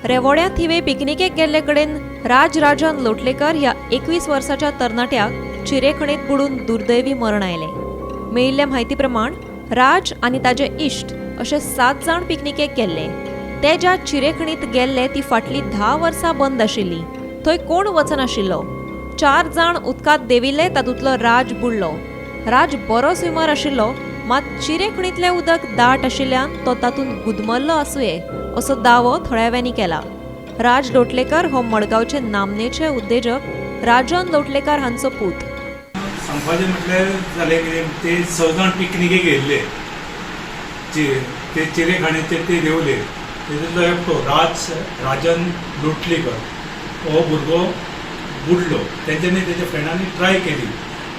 रेवोड्या थिवे पिकनिकेक गेल्ले कडेन राज राजन लोटलेकर ह्या 21 वर्साच्या तरणाट्याक चिरेखणीत बुडून दुर्दैवी मरण आयलें. मेळिल्ले म्हायती प्रमाण राज आनी ताजे इश्ट अशे 7 जाण पिकनिकेक गेल्ले. ते ज्या चिरेखणीत गेल्ले ती फाटलीं 10 वर्सां बंद आशिल्ली. थंय कोण वचनाशिल्लो. 4 जाण उदकांत देविल्ले, तातूंतलो राज बुडलो. राज बरो स्विमर आशिल्लो, मात चिरेखणींतलें उदक दाट आशिल्ल्यान तो तातूंत गुदमल्लो आसुये असो दावो थळाव्यांनी केला. राज लोटलेकर हो मडगांवचे नामनेचे उद्देजक राजन लोटलेकर हांचो पूत. सांगपाचें म्हटल्यार जालें कितें, ते 6 जाण पिकनिकेक येयल्ले, ते चिरेखाणीचेर ते देंवले. तेतूंतलो एकटो राजन लोटलीकर हो भुरगो बुडलो. तेंच्यांनी तेच्या फ्रेंडांनी ट्राय केली.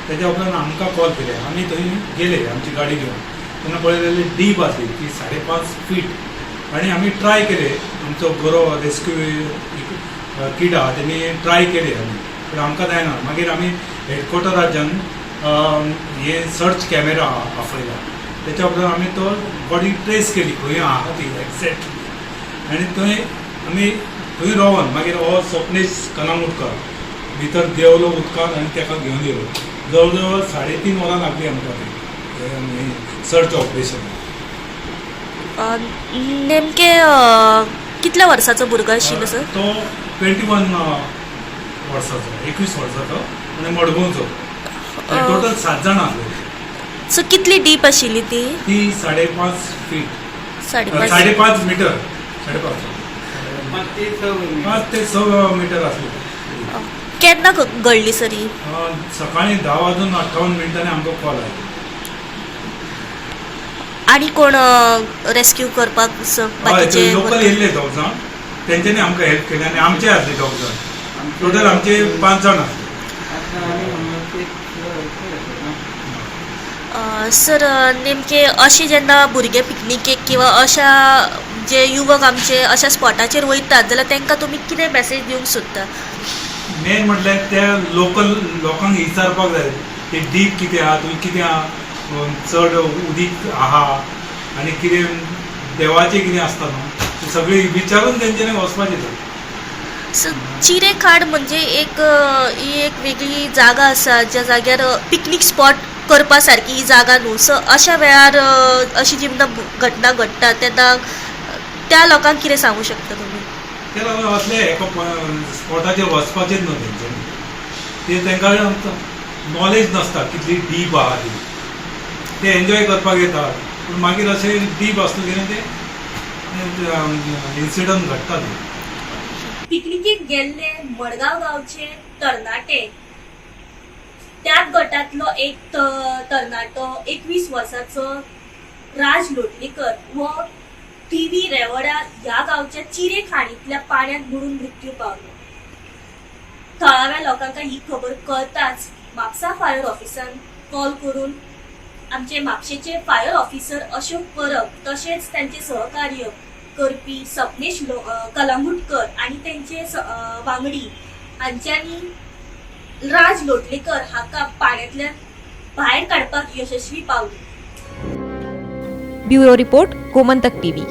तेच्या उपरांत आमकां कॉल केले, आमी थंय गेले आमची गाडी घेवन. तेन्ना पळयलें जाल्यार डीप आसली ती 5.5 फीट आनी आमी ट्राय केले. आमचो बरो रेस्क्यू किट आहा तेणी ट्राय केले आमी, पूण आमकां जायना. मागीर आमी हेडक्वॉर्टराच्यान हे सर्च कॅमेरा आपयला. तेच्या उपरांत आमी तो बॉडी ट्रेस केली खंय आहा ती एक्झॅक्टली, आनी थंय आमी थंय रावन मागीर हो स्वप्नेश कलांगुटकर भितर देंवलो उदकांत आनी ताका घेवन येयलो. जवळ जवळ 3.5 वरां लागली आमकां ते सर्च ऑपरेशन. नेमके कितल्या वर्साचो भुरगो आशिल्लो सर? तो 21 वर्साचो, 21 वर्साचो आनी मडगांवचो. टोटल 7 जाणां आसले. सो कितली डीप आशिल्ली ती? ती 5.5 फीट. 5.5. 5.5 मिटर, 5.5, 5 ते 6 मिटर आसली. केन्ना घडली सर ही? सकाळी 10 वाजून 58 मिनटांनी आमकां कॉल आयलो. आनी कोण रेस्क्यू करपाक बाकीचे? लोकल येयल्ले 2 जाण, तेंच्यांनी आमकां हेल्प केली आनी आमचे आसले 2 जाण, टोटल आमचे 5 जाण आसले. सर, नेमके अशें जेन्ना भुरगे पिकनिकेक किंवा अशा जे युवक आमचे अशा स्पॉटाचेर वयतात जाल्यार तांकां तुमी कितें मॅसेज दिवंक सोदता? मेन म्हटल्यार त्या लोकल लोकांक विचारपाक जाय ते डीप कितें आहा, थंय कितें आहा, चड उदीक आहा आनी कितें देवाचें कितें आसता न्हू, ते सगळें विचारून तेंच्यांनी वचपाचें थंय. सो चिरेखाड म्हणजे एक ही एक वेगळी जागा आसा ज्या जाग्यार पिकनीक स्पॉट करपा सारकी ही जागा न्हू. सो अशा वेळार अशी जेन्ना घटना घडटा तेन्ना त्या लोकांक कितें सांगू शकता तुमी? त्या लोकांक असले एका स्पॉटाचेर वचपाचेच न्हू तेंच्यांनी. ते तांकां नॉलेज नासता कितली डीप आहा ती. ते एन्जॉय करपाक येतात, पूण मागीर अशें डीप आसता कितें ते इन्सिडंट घडटा ते. पिकनिकेक गेल्ले मडगांव गांवचे तरणाटे, त्याच गटांतलो एक तरणाटो 21 वर्साचो राज लोटलीकर हो टीव्ही रेवडा ह्या गांवच्या चिरे खाणींतल्या पाण्यात बुडून मृत्यू पावलो. थळाव्या लोकांक ही खबर कळताच म्हापसा फायर ऑफिसान कॉल करून आमचे म्हापशेचे फायर ऑफिसर अशोक परब तशेंच तांचे सहकार्य करपी सपनेश कलांगुटकर आनी तांचे वांगडी हांच्यांनी राज लोटलीकर हाका पाण्यातल्यान भायर काडपाक यशस्वी पावली. Bureau report, Gomantak TV.